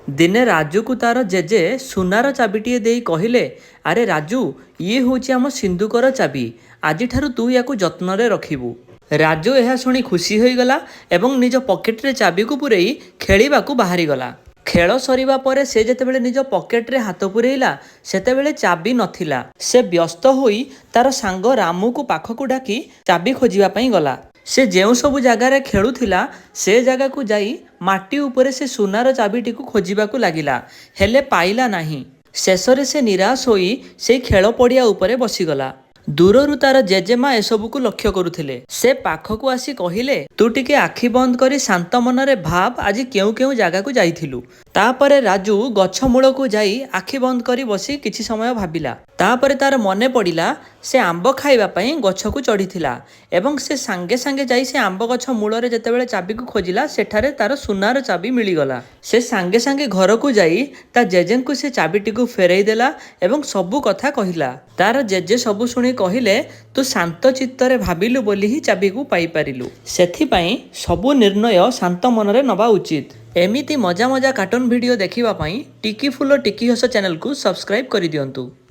ଦିନେ ରାଜୁକୁ ତାର ଜେଜେ ସୁନାର ଚାବିଟିଏ ଦେଇ କହିଲେ, "ଆରେ ରାଜୁ, ଇଏ ହେଉଛି ଆମ ସିନ୍ଦୁକର ଚାବି। ଆଜିଠାରୁ ତୁ ୟାକୁ ଯତ୍ନରେ ରଖିବୁ।" ରାଜୁ ଏହା ଶୁଣି ଖୁସି ହୋଇଗଲା ଏବଂ ନିଜ ପକେଟରେ ଚାବିକୁ ପୂରେଇ ଖେଳିବାକୁ ବାହାରିଗଲା। ଖେଳ ସରିବା ପରେ ସେ ଯେତେବେଳେ ନିଜ ପକେଟରେ ହାତ ପୂରେଇଲା, ସେତେବେଳେ ଚାବି ନଥିଲା। ସେ ବ୍ୟସ୍ତ ହୋଇ ତାର ସାଙ୍ଗ ରାମୁକୁ ପାଖକୁ ଡାକି ଚାବି ଖୋଜିବା ପାଇଁ ଗଲା। ସେ ଯେଉଁ ସବୁ ଜାଗାରେ ଖେଳୁଥିଲା, ସେ ଜାଗାକୁ ଯାଇ ମାଟି ଉପରେ ସେ ସୁନାର ଚାବିଟିକୁ ଖୋଜିବାକୁ ଲାଗିଲା, ହେଲେ ପାଇଲା ନାହିଁ। ଶେଷରେ ସେ ନିରାଶ ହୋଇ ସେଇ ଖେଳ ପଡ଼ିଆ ଉପରେ ବସିଗଲା। ଦୂରରୁ ତାର ଜେଜେମା ଏସବୁକୁ ଲକ୍ଷ୍ୟ କରୁଥିଲେ। ସେ ପାଖକୁ ଆସି କହିଲେ, "ତୁ ଟିକେ ଆଖି ବନ୍ଦ କରି ଶାନ୍ତ ମନରେ ଭାବ, ଆଜି କେଉଁ କେଉଁ ଜାଗାକୁ ଯାଇଥିଲୁ।" ତାପରେ ରାଜୁ ଗଛ ମୂଳକୁ ଯାଇ ଆଖି ବନ୍ଦ କରି ବସି କିଛି ସମୟ ଭାବିଲା। ତାପରେ ତାର ମନେ ପଡ଼ିଲା, ସେ ଆମ୍ବ ଖାଇବା ପାଇଁ ଗଛକୁ ଚଢ଼ିଥିଲା ଏବଂ ସେ ସାଙ୍ଗେ ସାଙ୍ଗେ ଯାଇ ସେ ଆମ୍ବ ଗଛ ମୂଳରେ ଯେତେବେଳେ ଚାବିକୁ ଖୋଜିଲା, ସେଠାରେ ତାର ସୁନାର ଚାବି ମିଳିଗଲା। ସେ ସାଙ୍ଗେ ସାଙ୍ଗେ ଘରକୁ ଯାଇ ତା ଜେଜେଙ୍କୁ ସେ ଚାବିଟିକୁ ଫେରାଇ ଦେଲା ଏବଂ ସବୁ କଥା କହିଲା। ତାର ଜେଜେ ସବୁ ଶୁଣି କହିଲେ, "ତୁ ଶାନ୍ତ ଚିତ୍ତରେ ଭାବିଲୁ ବୋଲି ହିଁ ଚାବିକୁ ପାଇପାରିଲୁ। ସେଥିପାଇଁ ସବୁ ନିର୍ଣ୍ଣୟ ଶାନ୍ତ ମନରେ ନେବା ଉଚିତ।" ଏମିତି ମଜା ମଜା କାର୍ଟୁନ ଭିଡ଼ିଓ ଦେଖିବା ପାଇଁ ଟିକି ଫୁଲ ଟିକି ହସ ଚ୍ୟାନେଲକୁ ସବସ୍କ୍ରାଇବ୍ କରିଦିଅନ୍ତୁ।